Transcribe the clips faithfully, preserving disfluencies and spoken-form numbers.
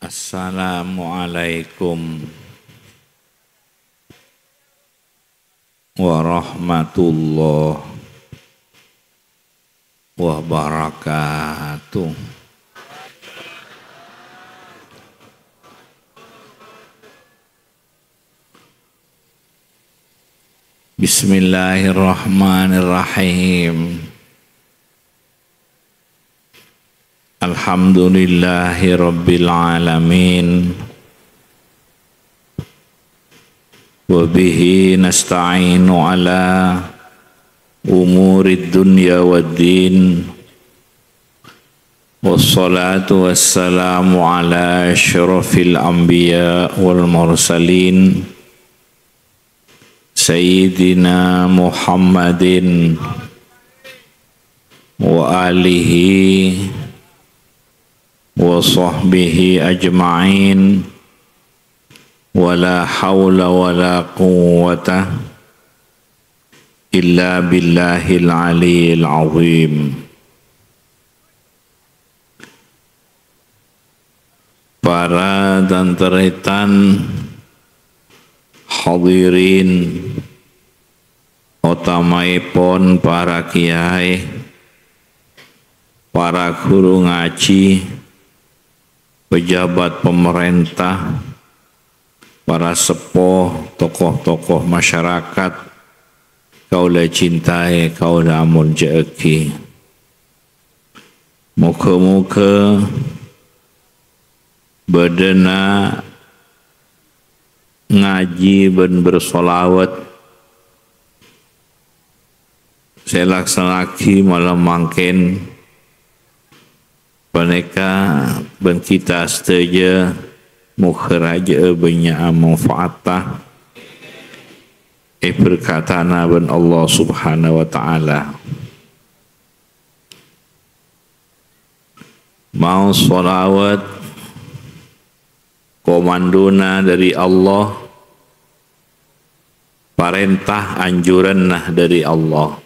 Assalamualaikum warahmatullahi wabarakatuh. Bismillahirrahmanirrahim. Alhamdulillahi rabbil alamin. Wa bihi nasta'inu ala umurid dunya waddin. Wassalatu wassalamu ala asyrafil anbiya wal mursalin, Sayyidina Muhammadin wa alihi wa sahbihi ajma'in. Wa la haula wa la quwwata illa billahil aliyyil azim. Para tan-tarètan, hadirin, otamaèpon para kiyaè, para ghuru ngajhi, pejabat pemerintah, para seppo, tokoh-tokoh masyarakat, kaulâ cintaè, kaulâ amolja'aghi. Moghâ-moghâ bâdâna ngajhi bân bersolawat sè èlaksana'aghi malem mangkèn panèka bân kita sadhâjâ moghâ rajâ'â bânnya' manfaatta èberkatana bân Allah Subhanahu wa Ta'ala. Maos sholawat komandona dhâri Allah, parènta anjuranna dhâri Allah.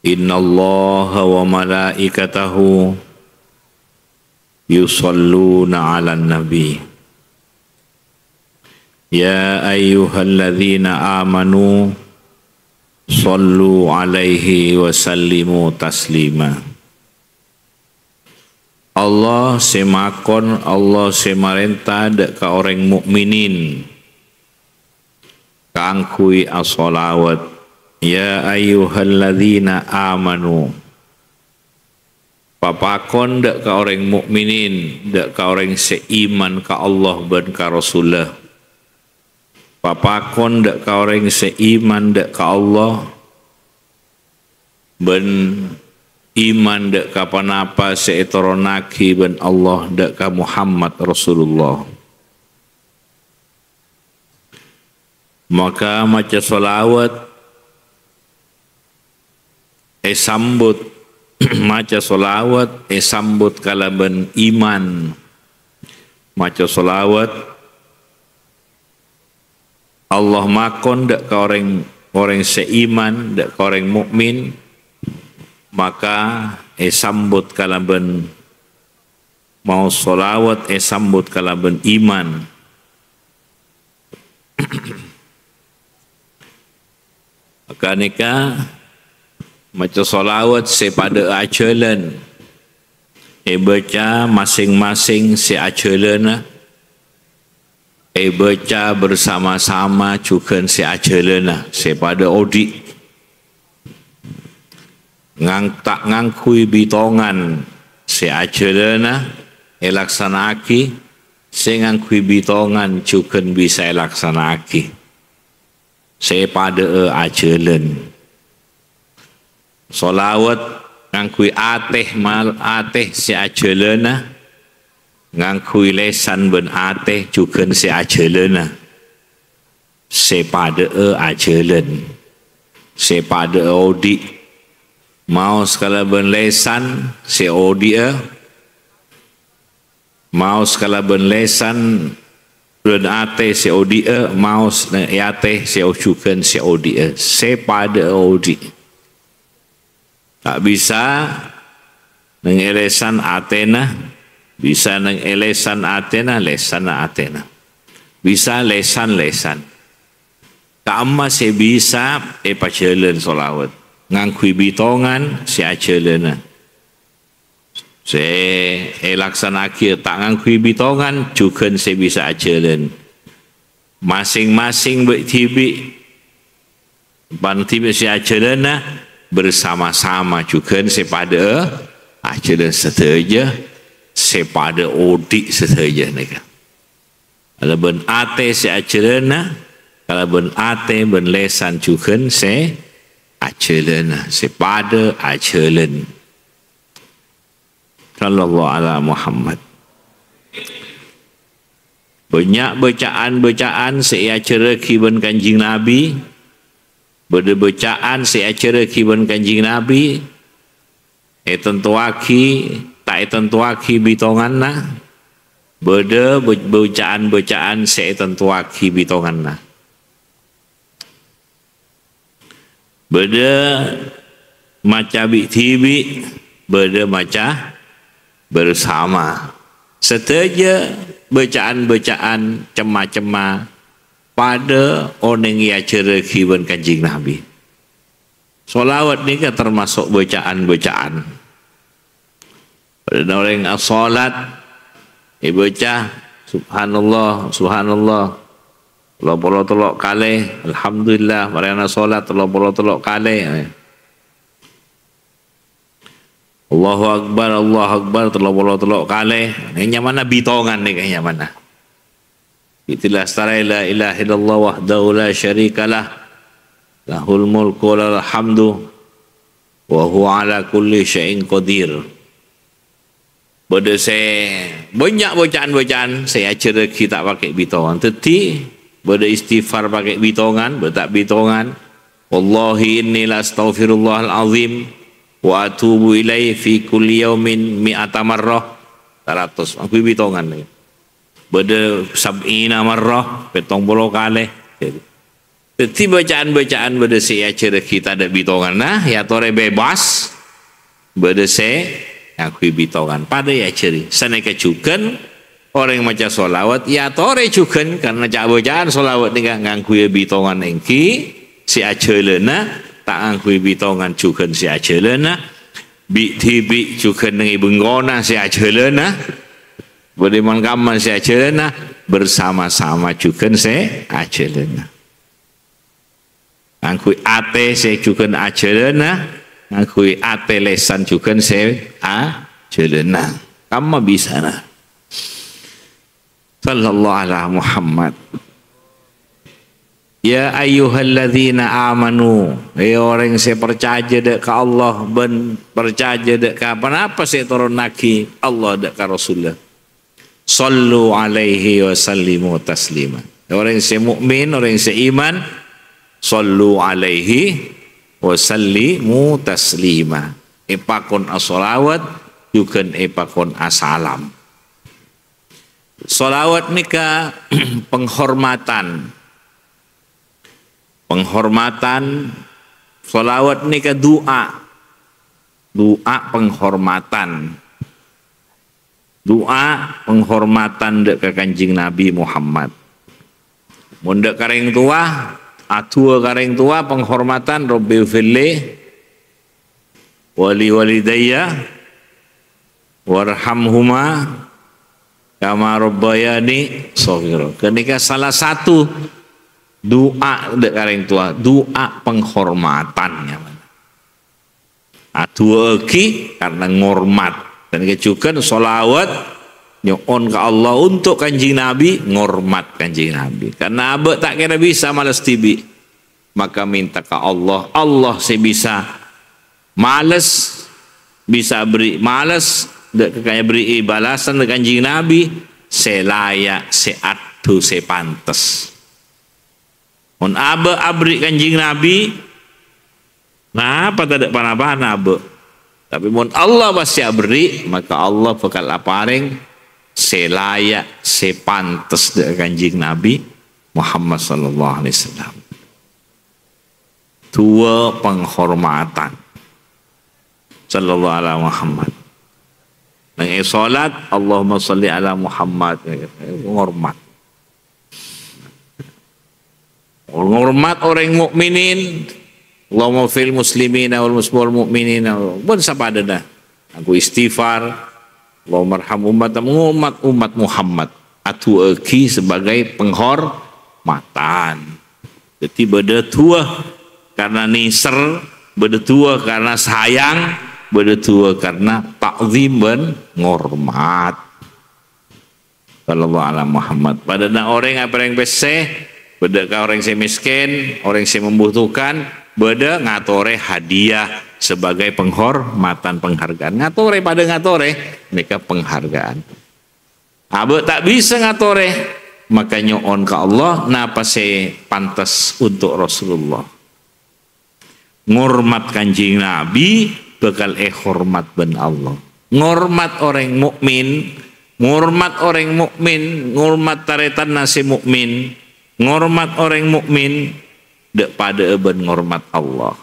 Innallaha wa malaikatahu yusholluna 'alan nabi. Ya ayyuhalladzina amanu shollu 'alaihi wa sallimu taslima. Allah sè makon, Allah sè marènta dhâ' ka orèng mukminin kaangghuy asholawat. Ya ayyuhalladzina amanu. Papakon dhâ' ka orèng mukminin, dhâ' ka orèng sè iman ka Allah bân ka Rasulla. Papakon dhâ' ka orèng sè iman dhâ' ka Allah, bân iman dhâ' ka ponapa sè ètoronnaghi bân Allah dhâ' ka Muhammad Rasulullah. Maka maca sholawat èsambut, maca sholawat èsambut kalabân iman. Maca sholawat, Allah makon dhâ' ka orèng, orèng sè iman, dhâ' ka orèng mukmin, maka èsambut kalabân, maos sholawat èsambut kalabân iman. Ghânèka maca sholawat sè padhâ'â ajhâlân, èbâca masing-masing sè ajhâlâna, èbâca bersama-sama jhughân sè ajhâlâna, sè padhâ odi'. Ngang-, ta' ngangghuy bitongan sè ajhâlâna èlaksana'aghi, sè ngangghuy bitongan jhughân bisa èlaksana'aghi. Sè padhâ'â ajhâlân. Sholawat ngangghuy atè mal-, atè sè ajhâlâna, ngangghuy lèsan bân atè jhughân sè ajhâlâna. Sè padhâ'â ajhâlân, sè padhâ'â odi'. Maos kalabân lèsan sè odi'â, maos kalabân lèsan bân atè sè odi'â, maos nè-, è atè sè jhughân sè odi'â, sè padhâ'â odi'. Ta' bisa neng è lèsan atèna, Bisa neng è lèsan atèna, lèsanna atèna. Bisa lèsan-lèsan. Ka'imma sè bisa èpajhâlân sholawat. Ngangghuy bitongan sè ajhâlâna. Sè èlaksana'aghi ta' ngangghuy bitongan, jhughân sè bisa ajhâlân. Masing-masing bâ' dhibi', pan dhibi' sè ajhâlâna, bersama-sama jhughân sè padâ ajhâlân sadhâjâ, sè padâ odi' sadhâjâ nèka. Kalabân atè sè ajhâlâna, kalabân atè bân lèsan jhughân sè ajhâlâna, sè padâ ajhâlân. Sallallahu ala Muhammad. Bânnya' bâca'an-bâca'an sè èajhârraghi bân Kanjeng Nabi, bâdâ bâca'an sè èajhârraghi bân Kanjeng Nabi, ètantowaghi, ta' ètantowaghi bitonganna, bâdâ bâ-, bâca'an-bâca'an sè ètantowaghi bitonganna. Bâdâ maca bi'-dhibi', bâdâ maca bersama. Sadhâjâ bâca'an-bâca'an cem-macemma padâ onèng èajhârraghi bân Kanjeng Nabi. Sholawat nèka tamaso' bâca'an-bâca'an. Padâna orèng asholat, èbâca, "Subhanallah, subhanallah," tello polo tello' kalè, "Alhamdulillah," marèna sholat tello polo tello' kalè. "Allahu Akbar, Allahu Akbar," tello polo tello' kalè. Nèka nyamana bitongan nèka nyamana. Itulah setara la ilaha illallah wahdahu la syarikalah, lahul mulku wa lahul hamdu, wa huwa ala kulli syai'in qadir. Bâdâ sè bânnya' bâca'an-bâca'an sè èajhârraghi ta' pakè bitongan. Dhâddhi, bâdâ istighfar pakè bitongan, bâdâ ta' bitongan. "Wallahi inni la astaghfirullahal azim wa atubu ilaihi fi kulli yaumin mi'ata marrah." Saratos, ngangghuy bitongan. Bâdâ sab'ina marrah, pèttong polo kalè. Dhâddhi bâca'an-bâca'an bâdâ sè èajhârraghi tadâ' bitonganna, èyatorè bebas. Bâdâ sè ngangghuy bitongan, padâ èajhâri. Sanèka jhughân, orèng maca sholawat, èyatorè jhughân, karna ca'-bâca'an sholawat nèka ngangghuy bitongan èngghi, sè ajhâlâna, ta' ngangghuy bitongan jhughân sè ajhâlâna, bi'-dhibi' jhughân neng è bengkona sè ajhâlâna, bâdâ man-kamman sè ajhâlâna, bersama-sama jhughân sè ajhâlâna. Ngangghuy atè sè jhughân ajhâlâna, ngangghuy atè lèsan jhughân sè ajhâlâna. Kamma bisana. Sallallahu ala Muhammad. "Ya ayyuhalladzina amanu," è orèng sè parcajâ dâ' ka Allah bân parcajâ dâ' ka ponapa sè ètoronnaghi Allah dâ' ka Rasulullah. "Shallu alaihi wa sallimu taslima." Orèng sè mukmin, orèng sè iman, "Shallu alaihi wa sallimu taslima." Èpakon asholawat, jhughân èpakon asalam. Sholawat nèka penghormatan. Penghormatan. Sholawat nèka du'a. Du'a penghormatan. Du'a penghormatan dâ' ka Kanjeng Nabi Muhammad. Mon dâ' ka rèng towa, adu'a ka rèng towa penghormatan, "Rabbighfirli wali walidayya warhamhuma kama rabbayani shaghira." Ghânèka salah satu du'a dâ' ka rèng towa, du'a penghormatan, ya. Adu'aaghi karna ngormat. Dan kejhughân sholawat nyo'on ka Allah untuk Kanjeng Nabi, ngormat Kanjeng Nabi. Karna abâ' ta' kèra bisa males dhibi'. Maka minta ka Allah. Allah sè bisa males, bisa beri males, dâ-, kaya beri balasan dâ' Kanjeng Nabi, sè layak, sè adhu, sè pantes. Mon abâ' aberri' Kanjeng Nabi, napa tadâ' pa-napana abâ'. Tapè mon Allah pas sè aberri', maka Allah bhâkal aparèng sè layak, sè pantes dâ' Kanjeng Nabi Muhammad sallallahu alaihi wasallam. Du'a penghormatan. Sallallahu ala Muhammad. Neng è salat, "Allahumma shalli ala Muhammad." Ngormat. Ngormat orèng mukminin. "Allahumma fil muslimina wal mus-, wal mukminina." Pon sapadâna. Aku istighfar. "Allahummarham ummata", ngormat umat Muhammad. Adu'aaghi sebagai penghormatan. Jadi bâdâ du'a karena nèser, bâdâ du'a karena sayang, bâdâ du'a karena ta'zim bân ngormat. Sallallahu ala Muhammad. Padâna orèng apèrèng pèssè, bâdâ ka orèng sè mèskèn, orèng sè membutuhkan, bâdâ ngatorè hadiah sebagai penghormatan, penghargaan. Ngatorè, padâ ngatorè, nèka penghargaan. Abâ' ta' bisa ngatorè, maka nyo'on ka Allah napa sè pantes untuk Rasulullah. Ngormat Kanjeng Nabi bhâkal èhormat bân Allah. Ngormat orèng mukmin, ngormat orèng mukmin, ngormat tarètanna sè mukmin, ngormat orèng mukmin, dâ'-padâ'â bân ngormat Allah.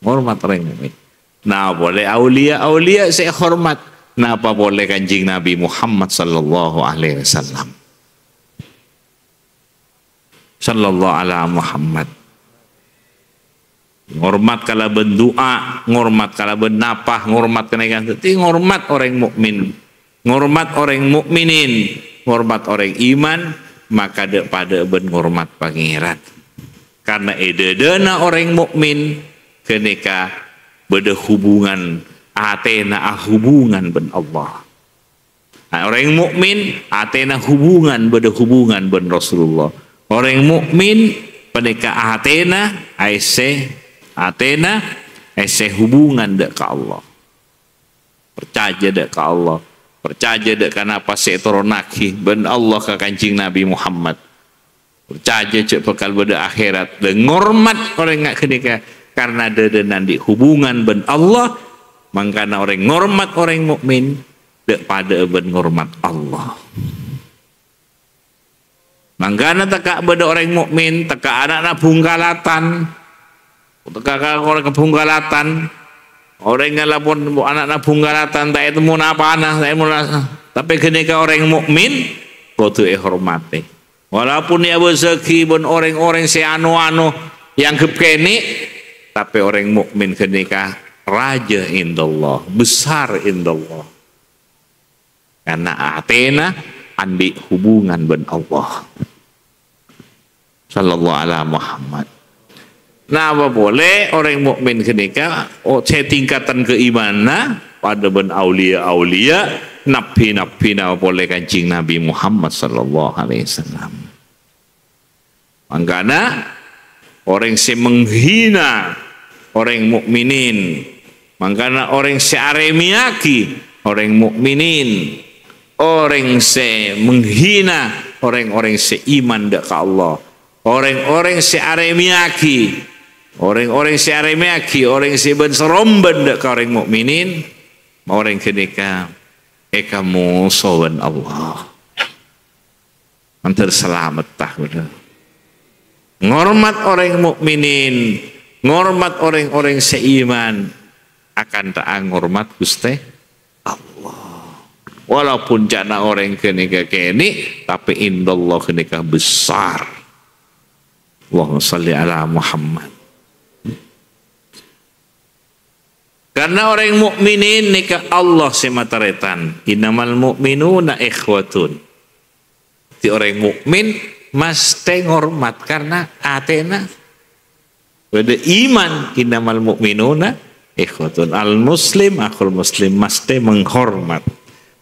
Ngormat orèng mukmin. Napa polè auliya-auliya sè èhormat? Napa polè Kanjeng Nabi Muhammad sallallahu alaihi wasallam? Sallallahu ala Muhammad. Ngormat kalabân du'a, ngormat kalabân napa, ngormat kenaikan. Jadi ngormat orèng mukmin, ngormat orèng mukminin, ngormat orèng iman, maka dâ'-padâ'â bân ngormat Pangèran. Karena è dâdâna orèng mukmin ghânèka bâdâ hubungan, atèna ahubungan bân Allah. Nah, orèng mukmin atèna hubungan, bâdâ hubungan bân Rasulullah. Orèng mukmin panèka atèna aèssè, atèna aèssè hubungan dâ' ka Allah. Parcajâ dâ' ka Allah. Parcajâ dâ' ka napa sè ètoronnaghi bân Allah ka Kanjeng Nabi Muhammad. Parcajâ jhâ' bhâkal bâdâ akhèrat. Dâ' ngormat orèng nga-, ghânèka karena dâdâna andi' hubungan bân Allah. Mangkana orèng ngormat orèng mukmin, dâ'-padâ'â bân ngormat Allah. Mangkana tekka' bâdâ orèng mukmin, tekka' ana'na bhungkalatan. Tekka' ka orèng bhungkalatan. Orèng ngala pon ana'na bhungkalatan, ta' ètemmo napana, ta' ètemmo na-, tapè ghânèka orèng mukmin kodhu èhormatè. Walaupun èabâsaghi bân orèng-orèng sè ano-ano èangghep kènè', tapè orèng mukmin ghânèka rajâ indallah, besar indallah. Karena atèna andi' hubungan bân Allah. Sallallahu ala Muhammad. Napa polè orèng mukmin ghânèka, o-, sè tingkatan keimananna padâ bân auliya-auliya, nabbhi-nabbhi napa polè Kanjeng Nabi Muhammad sallallahu alaihi wasallam. Mangkana, orèng sè menghina orèng mukminin, mangkana orèng sè arèmèyaghi orèng mukminin, orèng sè menghina orèng-orèng sè iman dâ' ka Allah, orèng-orèng sè arèmèyaghi, orèng-orèng sè arèmèyaghi, orèng sè bân-sarombân dâ' ka orèng mukminin, orèng ghânèka èkamoso bân Allah. Mandhâr salametta, bhender. Ngormat orèng mukminin, ngormat orèng-orèng sè iman, akanta'a ngormat Ghustè Allah. Walaupun ca'na orèng ghânèka kènè', tapè indallah ghânèka besar. Allahumma shalli ala Muhammad. Karena orèng mukminin nèka Allah sè matarètan. "Innamal mu'minuna ikhwatun." Dhâddhi orèng mukmin mastè ngormat karena atèna bâdâ iman. "Innamal mu'minuna ikhwatun." Al-muslim akhul muslim, mastè menghormat.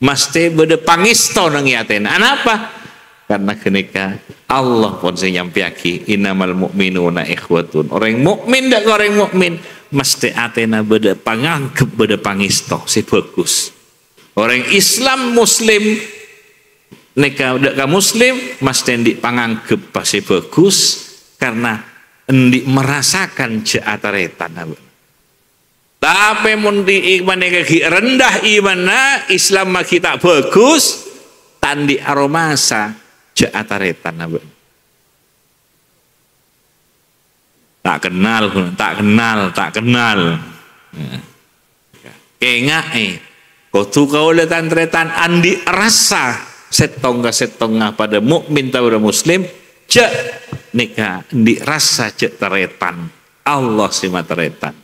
Mastè bâdâ pangèsto neng è atèna. Anapa? Karena ghânèka Allah pon sè nyampèyaghi, "Innamal mu'minuna ikhwatun." Orèng mukmin dâ' ka orèng mukmin, mastè atèna bâdâ panganggep, bâdâ pangèsto sè bhâghus. Orèng Islam Muslim nèka dâ' ka Muslim, mastè andi' panganggep sè bhâghus, karena andi' merasakan jhâ' atarètan. Tapè mon dhi-, iman nèka ghi' rendah imanna, Islam maghi ta' bhâghus, ta' andi' aromasa, jhâ' atarètan, abâ'. Ta' kennal, ta' kennal, ta' kennal. Ya. Kènga'è. Kodhu kaulâ tan-tarètan andi' rassa sèttong ka sèttongnga padâ mukmin ta' padâ muslim, jhâ' nèka andi' rassa jhâ' tarètan. Allah sè matarètan.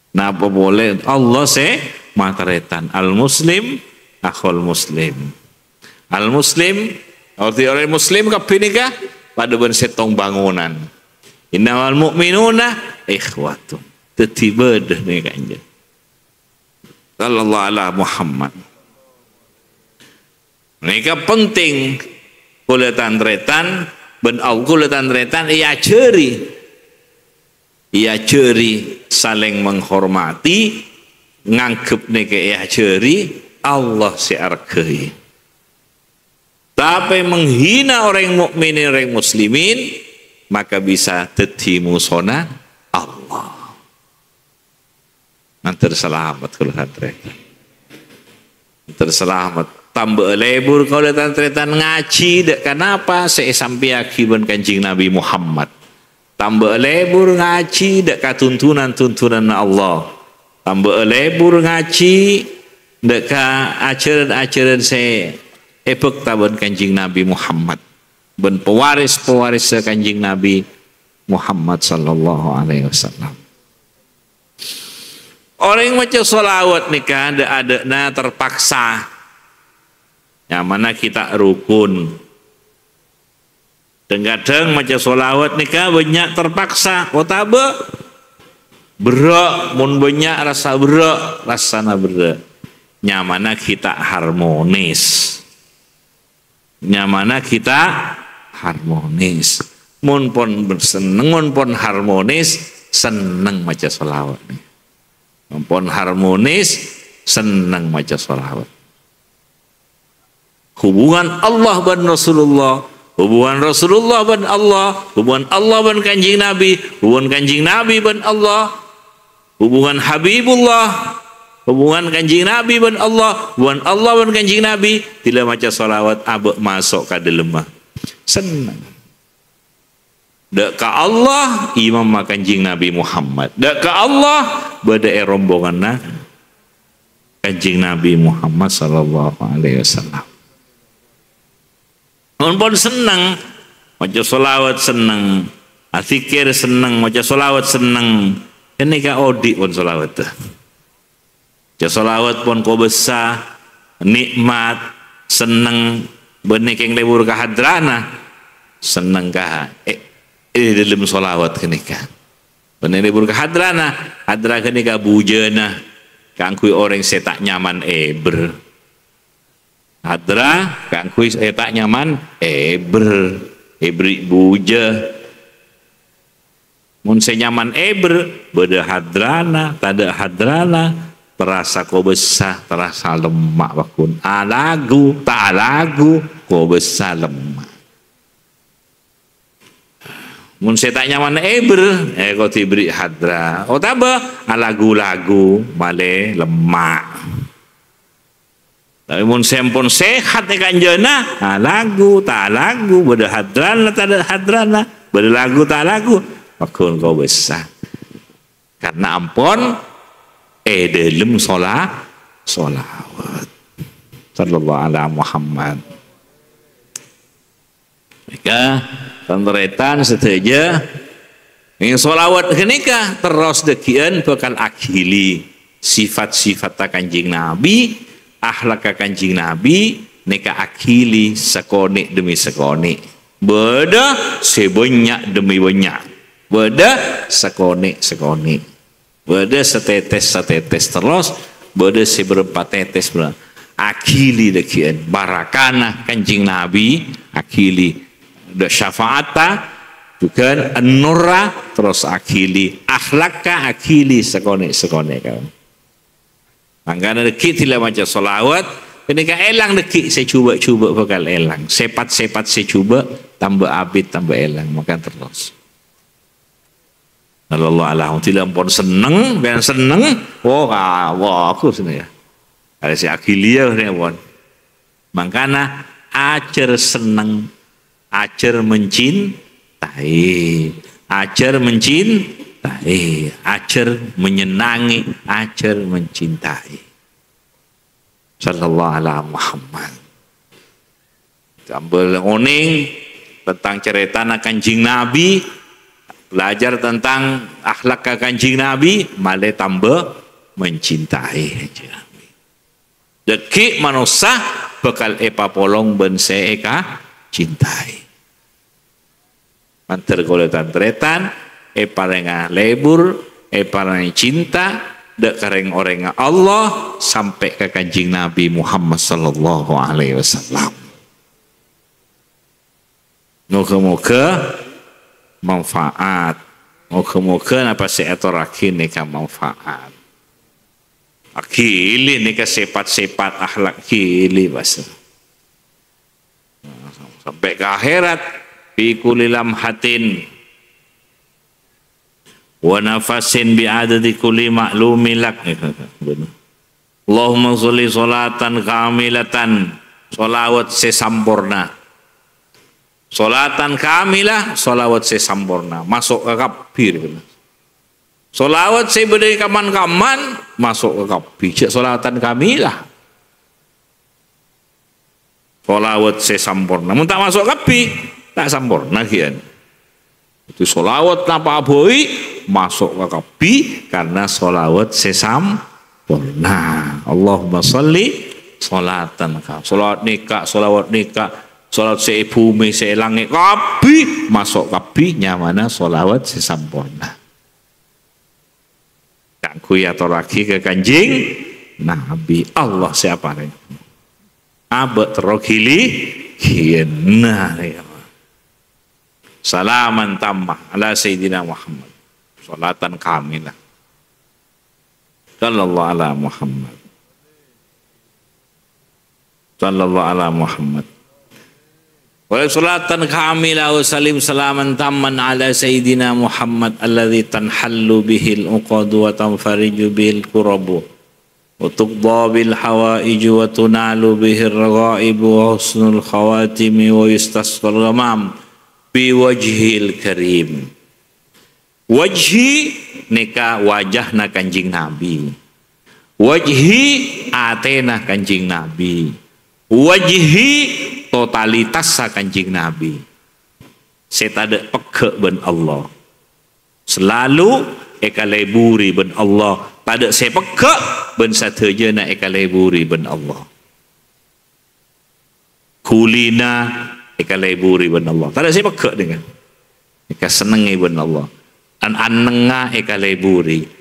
Napa polè Allah sè matarètan? Al-muslim akhul muslim. Al-muslim, artè orèng muslim kabbhi nèka padâ bân sèttong bangunan. Innamal mu'minuna ikhwatun. Dhâddhi bâdâ nèka kanjeng. Sallallahu ala Muhammad. Nèka penting kaulâ tan-tarètan bân Allah kaulâ tan-tarètan èajhâri. Èajhâri salèng menghormati, nganggep nèka èajhâri Allah sè arghâi. Tapè menghina orèng mukminin, orèng muslimin, maka bisa dhâddhi mosona Allah. Mator salamet kaulâ tan-tarètan. Mator salamet. Tambâ'â lebur kaulâ tan-tarètan ngajhi, dâ' kanapa sè èsampèyaghi bân Kanjeng Nabi Muhammad. Tambâ'â lebur ngajhi dâ' ka tuntunan-tuntunanna Allah. Tambâ'â lebur ngajhi dâ' ka ajhârân-ajhârân sè èbhâkta bân Kanjeng Nabi Muhammad, bân pewaris-pewarissa Kanjeng Nabi Muhammad sallallahu alaihi wasallam. Orèng maca sholawat nèka dâ'-adâ'na terpaksa. Nyamana ghi' ta' rukun. Dhâng-kadhâng maca sholawat nèka bânnya' terpaksa, otabâ berrâ', mon bânnya' rassa berrâ', rassana berrâ'. Nyamana ghi' ta' harmonis. Nyamana ghi' ta' harmonis. Mon pon senneng, mon pon harmonis, senneng maca sholawat. Mon pon harmonis, senneng maca sholawat. Hubungan Allah bân Rasulullah, hubungan Rasulullah bân Allah, hubungan Allah bân Kanjeng Nabi, hubungan Kanjeng Nabi bân Allah, hubungan Habibullah, hubungan Kanjeng Nabi bân Allah, hubungan Allah bân Kanjeng Nabi, bilâ maca sholawat abâ' maso' ka dâlemma. Senneng. Dâ' ka Allah, imamma Kanjeng Nabi Muhammad. Dâ' ka Allah, bâdâ è rombonganna Kanjeng Nabi Muhammad sallallahu alaihi wasallam. Mon pon senneng, maca sholawat senneng, adzikir senneng, maca sholawat senneng. Ghânèka odi' pon sholawat. Maca sholawat pon kobâsa, nikmat, senneng, bân nèkèng lebur ka hadrana, senneng ka, è, è dâlem sholawat ghânèka. Bân nèkèng lebur ka hadrana, hadra ghânèka bujâna kaangghuy orèng sè ta' nyaman èbher. Hadra kaangghuy sè ta' nyaman èbher, èberri' bujâ. Mon sè nyaman èbher, bâdâ hadrana, tadâ' hadrana, terrassa kobâsa, terrassa lemma' pagghun. Alaghu, ta' alaghu, kobâsa lemma'. Mon sè ta' nyaman èbher, è, kodhu èberri' hadra. Otabâ alaghu-laghu, malè lemma'. Tapè mon sè ampon sehat è kanjâna, alaghu, ta' alaghu, bâdâ hadrana, tadâ' hadrana, bâdâ laghu, ta' laghu, pagghun kobâsa. Karna ampon è dâlem shola-, sholawat. Sallallahu ala Muhammad. Nèka, tan-tarètan sadhâjâ, nèng sholawat ghânèka terros dhâggi'ân bhâkal aghili sifat-sifatta Kanjeng Nabi, akhlakka Kanjeng Nabi, nèka aghili sakonè' dhemmi sakonè'. Bâdâ sè bânnya' dhemmi bânnya'. Bâdâ sakonè'-sakonè'. Bâdâ satètès-satètès terros, bâdâ sè bârâmpa tètès, bârâ-, aghili dhâggi'ân. Barakana Kanjeng Nabi, aghili dâ' syafa'atta, jhughân nurra, terros aghili akhlakka, aghili sakonè'-sakonè', kawan. Mangkana dhâggi' dhilâ maca sholawat, ghânèka èlang dhâggi' sè jhubâ'-jhubâ' bhâkal èlang. Sèpat-sèpat sè jhubâ' tamba abit, tamba èlang, mangkana terros. Sallallahu alaihi wasallam. Dhilâ ampon senneng, bân senneng. Oh, ka-, bagus nèka, ya. Kalè sè aghili, ya, nèka pon. Mangkana, ajhâr senneng, ajhâr mencintai, ajhâr mencintai, ajhâr menyenangi, ajhâr mencintai. Sallallahu ala Muhammad. Tambah onèng tentang carètana Kanjeng Nabi, belajar tentang akhlak ka Kanjeng Nabi, malè tambah mencintai Kanjeng Nabi. Dhâggi' manossa bhâkal èpapolong bân sè èkacintai. Mandhâr kaulâ tan-tarètan, èparènga lebur, èparènga cinta, dâ' ka rèng-orèngnga Allah, sampè' ka Kanjeng Nabi Muhammad sallallahu alaihi wasallam. Moghâ-moghâ manfaat. Moghâ-moghâ napa sè èatorraghi nèka manfaat. Ghili nèka sèpat-sèpat akhlak ghili, bâs. Sampè' ka akhèrat, fi kulli lamhatin wa nafasin bi adadi kulli ma'lumi lak. Allahumma sholli sholatan kamilatan, sholawat sè samporna. Sholatan kamilah, sholawat sè samporna. Maso' ka kabbhi. Sholawat sè bâdâ è kaman-kaman, maso' ka kabbhi. Jhâ' sholatan kamilah. Sholawat sè samporna. Mon ta' maso' kabbhi, ta' samporna ghiyan. Itu sholawat napa abhâi, maso' ka kabbhi karena sholawat sè samporna. Allahumma sholli sholatan ka-, sholawat nèka, sholawat nèka, sholawat sè è bhumè, sè è langngè', kabbhi, maso' kabbhi nyamana sholawat sè samporna. Kaangghuy atorraghi ka Kanjeng Nabi, Allah sè aparèng. Abâ' terro ghili, ghiyâna. Salaman tammah ala Sayyidina Muhammad. Sholatan kamilah. Sallallahu ala Muhammad. Sallallahu ala Muhammad. Wa sholatan kamilah wa sallim salaman tamman ala Sayyidina Muhammad alladzi tanhallu bihil uqadu wa tanfariju bihil kurabu. Wa tuqda bil hawaiju wa tunalu bihir raghaibu wa husnul khawatimi wa yustasqal ghamam bi wajhil karim. Wajhi nèka wajahna Kanjeng Nabi. Wajhi atèna Kanjeng Nabi. Wajhi totalitassa Kanjeng Nabi. Sè tadâ' pegghâ' bân Allah. Selalu èkaleburi bân Allah. Tadâ' sè pegghâ' bân sadhâjâna èkaleburi bân Allah. Ghulina èkaleburi bân Allah. Tadâ' sè pegghâ' dengan. Èkasennengngè bân Allah. An-, annengnga èkaleburi.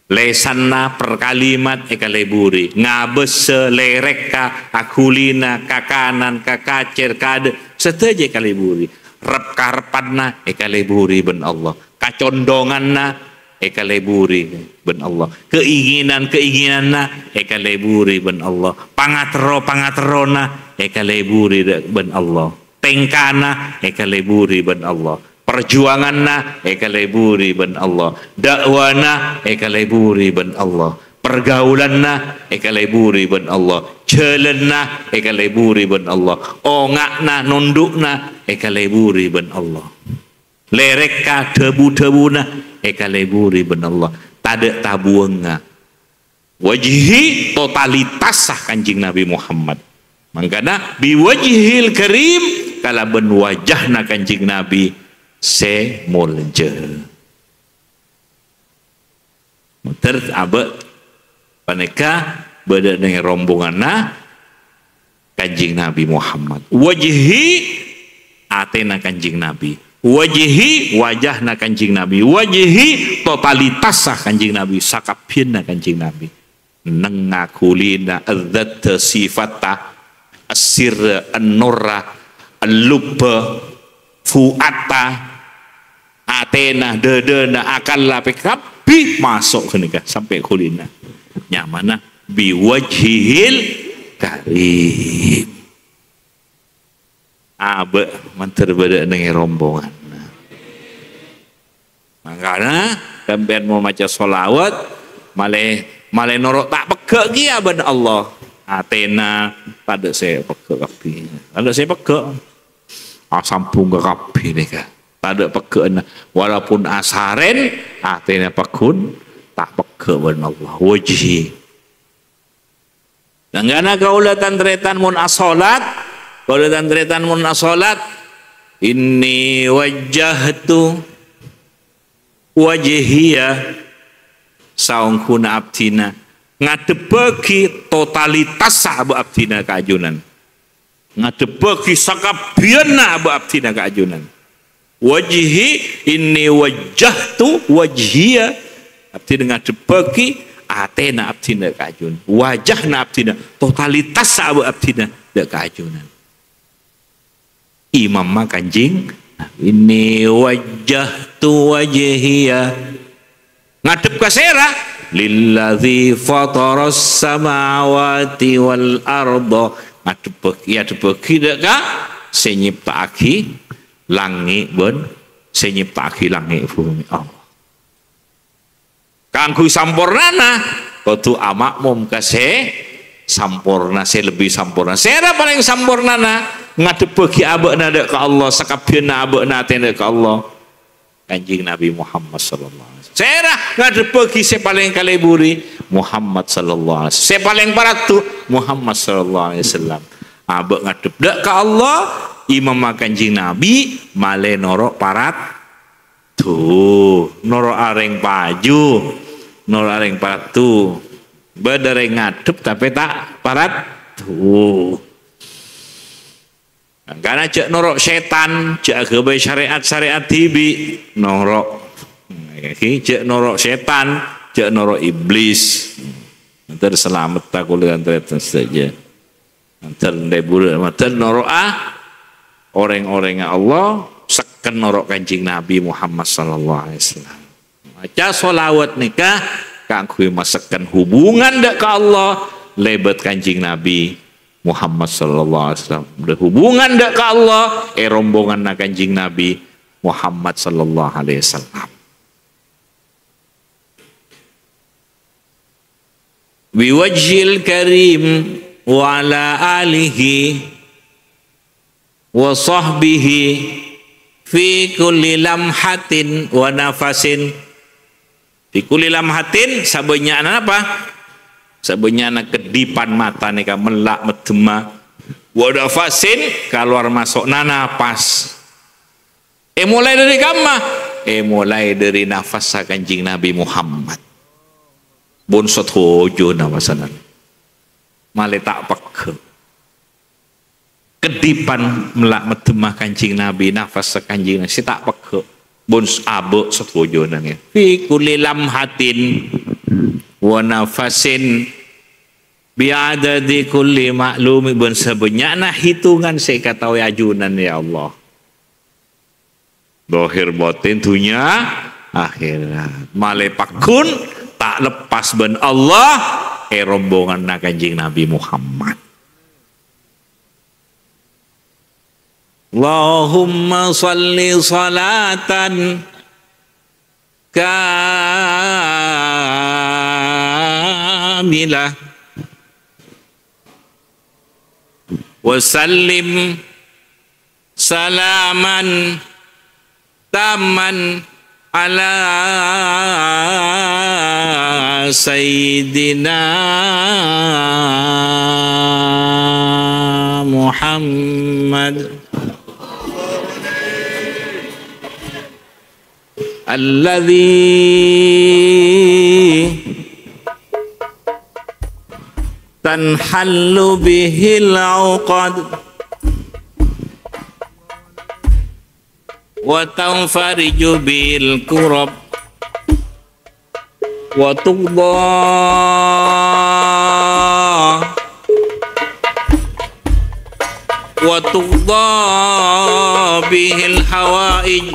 Lèsanna, per kalimat èkaleburi. Ngabâssa, lèrèkka, aghulina, kakanan, kakacèr, kadâ', sadhâjâ èkaleburi. Rep-karebbhânna èkaleburi bân Allah. Kacondhonganna èkaleburi bân Allah. Keinginan-keinginanna èkaleburi bân Allah. Pangaterro-pangaterrona èkaleburi dâ-, bân Allah. Tèngkana èkaleburi bân Allah. Parjuwanganna èkaleburi bân Allah. Da'wana èkaleburi bân Allah. Pergaulanna èkaleburi bân Allah. Jhâlânna èkaleburi bân Allah. Onga'na, nondhu'na èkaleburi bân Allah. Lèrèkka, dhâbu-dhâbuna èkaleburi bân Allah. Tadâ' tabuwângnga. Wajhi totalitassa Kanjeng Nabi Muhammad. Mangkana biwajhil karim, kalabân wajahna Kanjeng Nabi sè molja. Moghâ abâ' panèka bâdâ neng rombonganna Kanjeng Nabi Muhammad. Wajhi, atèna Kanjeng Nabi. Wajhi, wajahna Kanjeng Nabi. Wajhi, totalitassa Kanjeng Nabi. Sakabbhiyânna Kanjeng Nabi. Nengnga ghulina, adzat, sifatta, assirra, annurra, allubba, fuatta, atèna, dâdâna, akalla, pè-, kabbhi maso' ghânèka, sampè' ghulina. Nyamana biwajhil karim. Abâ' mandhâr bâdâ neng è rombonganna. Mangkana, sampèyan mon maca sholawat, malè, malè noro' ta' pegghâ' kèya bân Allah. Atèna tadâ' sè pegghâ' kabbhi. Tadâ' sè pegghâ'. Asambhung ka kabbhi nèka. Tadâ' pegghâ'ânna. Walaupun asarèn, atèna pagghun ta' pegghâ' bân Allah. Wajhi. Mangkana kaulâ tan-tarètan mon asholat, kaulâ tan-tarètan mon asholat, "Inni wajjahtu wajhiya," saongghuna abdhina ngadhebbhâghi totalitassa abâ' abdhina ka ajunan. Ngadhebbhâghi sakabbhiyânna abâ' abdhina ka ajunan. Wajhi, inni wajjahtu wajhiya. Abdhina ngadhebbhâghi atèna abdhina ka ajunan. Wajahna abdhina, totalitassa abâ' abdhina dâ' ka ajunan. Imamma Kanjeng, "Inni wajjahtu wajhiya." Ngadhep ka sèra? "Lilladzi fataras samawati wal arda." Ngadhebbhâghi, èadhebbhâghi dâ' ka sè nyèpta'aghi langngè' bân sè nyèpta'aghi langngè' bhumè, Allah. Kaangghuy sampornana, kodhu ama'mom ka sè samporna, sè lebbi samporna. Sèra palèng sampornana ngadhebbhâghi abâ'na dâ' ka Allah, sakabbhiyânna abâ'na atèna dâ' ka Allah? Kanjeng Nabi Muhammad sallallahu alaihi wasallam. Sèra ngadhebbhâghi sè palèng kaleburi? Muhammad sallallahu alaihi wasallam. Sè palèng paraddu? Muhammad sallallahu alaihi wasallam. Abâ' ngadhep dâ' ka Allah, imamma Kanjeng Nabi, malè noro' paraddu. Noro' arèng paju, noro' arèng paraddu. Bâdâ rèng ngadhep tapè ta' paraddu. Mangkana jhâ' noro' sètan, jhâ' aghâbây syarè'at-syarè'at dhibi', noro'. Jhâ' noro' sètan, jhâ' noro' iblis. Ntar salamet ta' kaulâ tan-tarètan sadhâjâ. Ntar ndè burâ, ntar noro'a orèng-orèngnga Allah, sekken noro' Kanjeng Nabi Muhammad sallallahu alaihi wasallam. Maca sholawat nèka kaangghuy masekken hubungan dâ' ka Allah lèbât Kanjeng Nabi Muhammad sallallahu alaihi wasallam. Hubungan dâ' ka Allah è rombonganna Kanjeng Nabi Muhammad sallallahu alaihi wasallam. Biwajhil karim wa ala alihi wa sahbihi fi kulli lamhatin wa nafasin. Fi kulli lamhatin, sabânnya'na napa? Sabânnya'na keddipan mata nèka mella' meddhemma. Wa nafasin, kalowar maso'na napas. Èmolaè dhâri kamma? Èmolaè dhâri nafassa Kanjeng Nabi Muhammad. Bun sadhâjâ nafassana. Malè ta' pegghâ'. Keddipan mella' meddhemma Kanjeng Nabi, nafassa Kanjeng Nabi, sè ta' pegghâ'. Bun s-, abâ' sadhâjâna nèka. Fi kulli lamhatin wa nafasin bi'adadi kulli ma'lumi, bân sabânnya'na hitungan sè èkataowè ajunan, ya Allah. Dhahir batin, dhunnya akhèrat. Malè pagghun ta' leppas bân Allah è rombonganna Kanjeng Nabi Muhammad. Allahumma shalli shalatan kamilah wa sallim salaman tamman ala sayyidina Muhammad alladzi tanhallu bihil 'uqad wa tanfariju bil kurab wa tuqda, wa tuqda bihil hawaij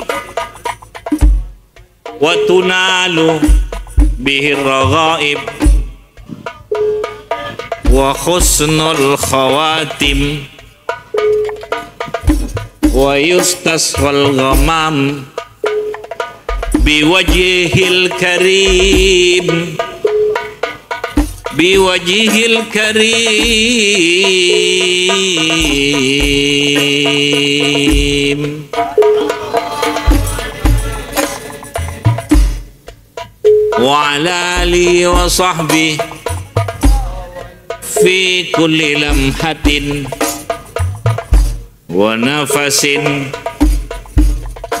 wa tunalu bihir raghaib wa husnul khawatim wa yustasqal ghamam biwajhihil karim, biwajhihil karim. Wa ala alihi wa sahbihi في كل لمحة ونفس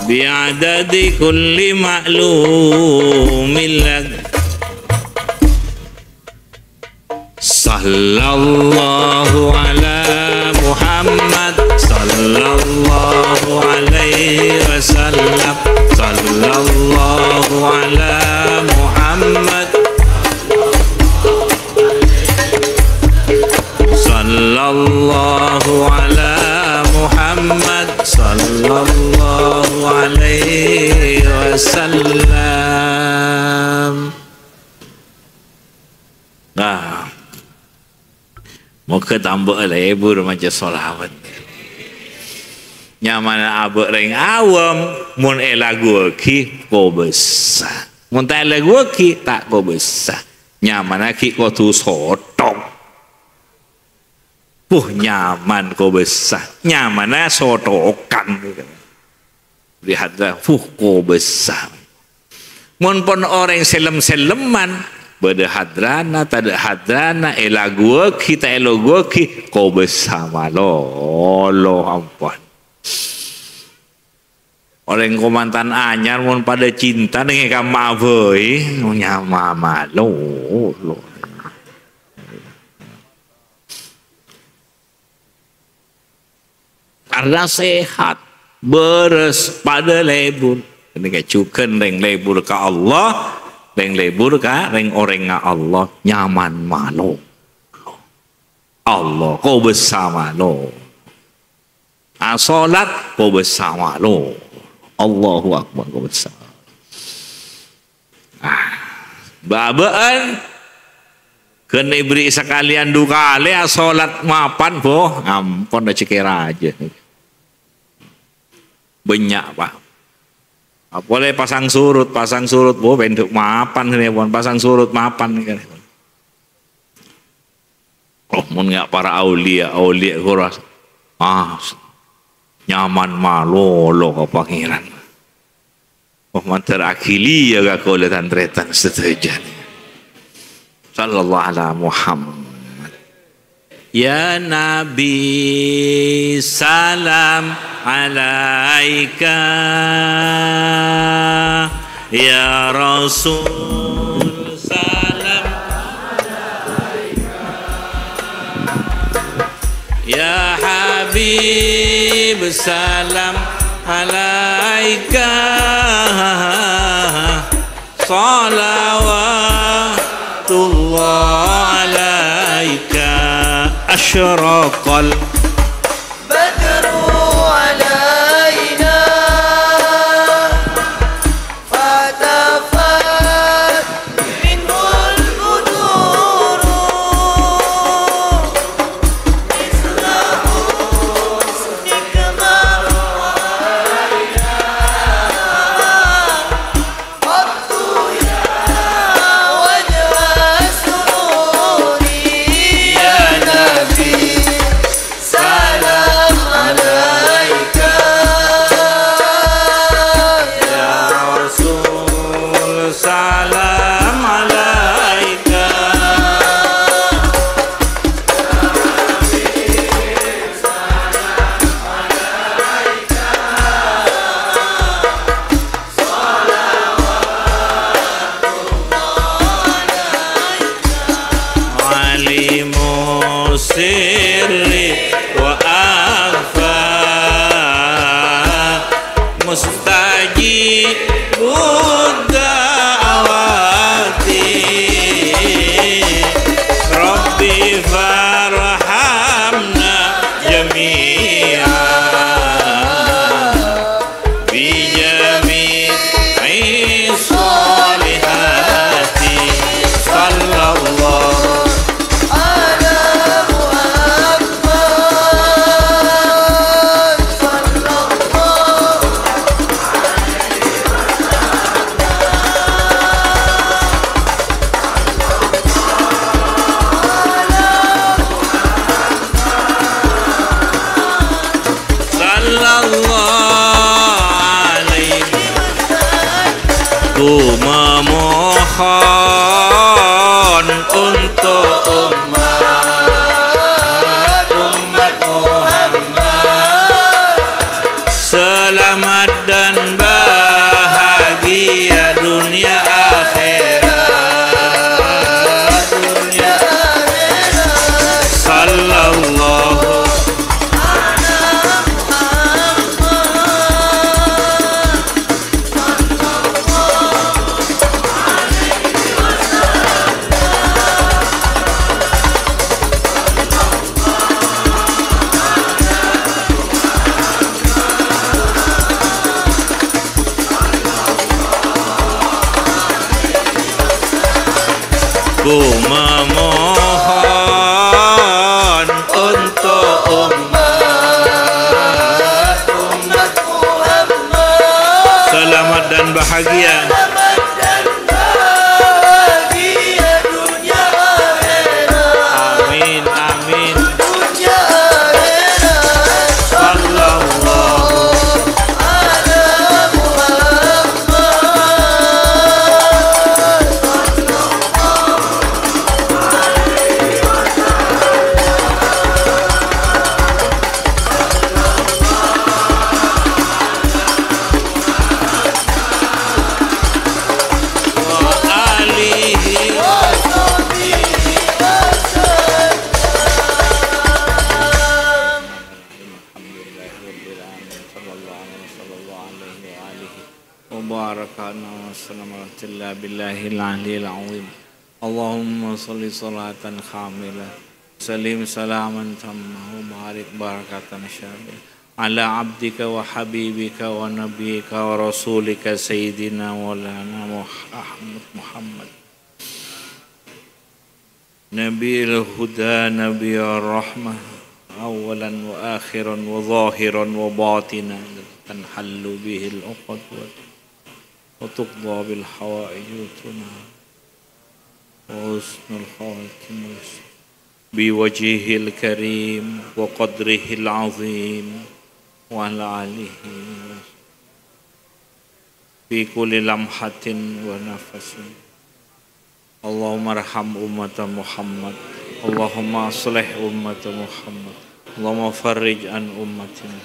بعدد كل معلوم لك. صلى الله على محمد، صلى الله عليه وسلم، صلى الله على محمد. صلى الله على محمد، صلى الله عليه وسلم. Nah, moghâ tambâ'â lebur maca sholawat. Nyamana abâ' rèng awam, mon èlaguwaghi, kobâsa. Mon ta' èlaguwaghi, ta' kobâsa. Nyamana ghi' kodhu sothok. Puh, nyaman kobâsa. Nyamana sothokan. Lihat, puh, kobâsa. Mon pon orèng sèlem-sèleman, bâdâ hadrana, tadâ' hadrana, èlaguwaghi, ta' èlaguwaghi, kobâsa malolo, ampon. Orèng kamantan anyar mon padâ cinta neng è kamma bhâi, nyama malolo. Karena sehat, bârâs, padâ lebur. Ini kajughân rèng lebur ka Allah, rèng lebur ka rèng orèngnga Allah, nyaman malolo. Allah, kobâsa malolo. Asolat, kobâsa malolo. Allahu Akbar, kobâsa. Ah, bâ'-abâ'ân. Ghân èbherri' sakalèyan du kalè asolat mapan, bo. Ampon, rajhekkè rajâ. Bânnya', Pak. Apolè pasang surut, pasang surut, bo, pendhuk mapan, sini, pon. Pasang surut mapan, kan. Oh, mon ngè' para auliya, auliya ghuru, ah, nyaman malolo ka Pangèran. Oh, mandhâr aghiliya ka kaulâ tan-tarètan sadhâjâna. Sallallahu ala Muhammad. Ya Nabi, salam alaika. Ya Rasul, salam. Ya Habib, salam alaika. Salawatullah alaika. Asyraqal badru alaina. Fatafat minhul buduru. Misla husnika ma ra'aina. Qattu ya wajha sururi. Ya Nabi, salam alaika. Ya Rasul, salam alaika. Alimu sirri wa akhfa, mustajibud da'awati. Rabbi farhamna jami'a bi jami'i sholihati. Sallallahu ala Muhammad. Sallallahu Bahagia. Amin, amin. Sallallahu وبارك على محمد وسلم. الحمد لله بالله العلي العظيم. اللهم صل صلاة كاملة، سلم سلاما تاما، وبارك بركة شاملة على عبدك وحبيبك ونبيك ورسولك سيدنا مولانا مح-، أحمد محمد، نبي الهدى، نبي الرحمة، أولا وآخرا وظاهرا وباطنا، تنحل به العقد وتقضى به الحوائج وتنال وحسن الخواتم بوجهه الكريم وقدره العظيم وعلى آله في كل لمحة ونفس. اللهم ارحم أمة محمد. اللهم أصلح أمة محمد. اللهم فرج عن أمتنا،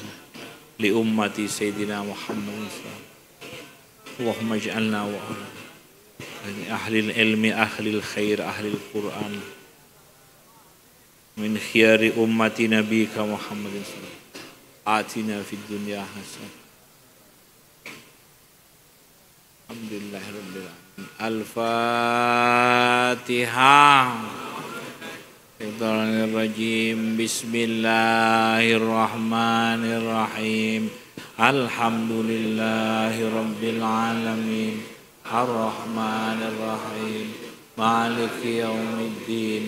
لأمة سيدنا محمد صلى الله عليه وسلم. اللهم اجعلنا وأهل، من أهل العلم، أهل الخير، أهل القرآن، من خيار أمة نبيك محمد صلى الله عليه وسلم. آتنا في الدنيا حسنة. الحمد لله رب العالمين. الفاتحة. الشيطان الرجيم. بسم الله الرحمن الرحيم. الحمد لله رب العالمين. الرحمن الرحيم. مالك يوم الدين.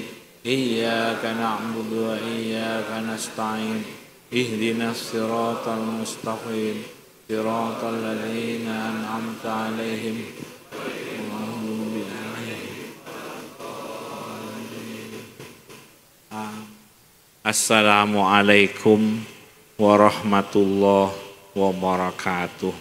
إياك نعبد وإياك نستعين. اهدنا الصراط المستقيم. صراط الذين أنعمت عليهم غير المغضوب عليهم ولا الضالين. آمين. السلام عليكم ورحمة الله وبركاته.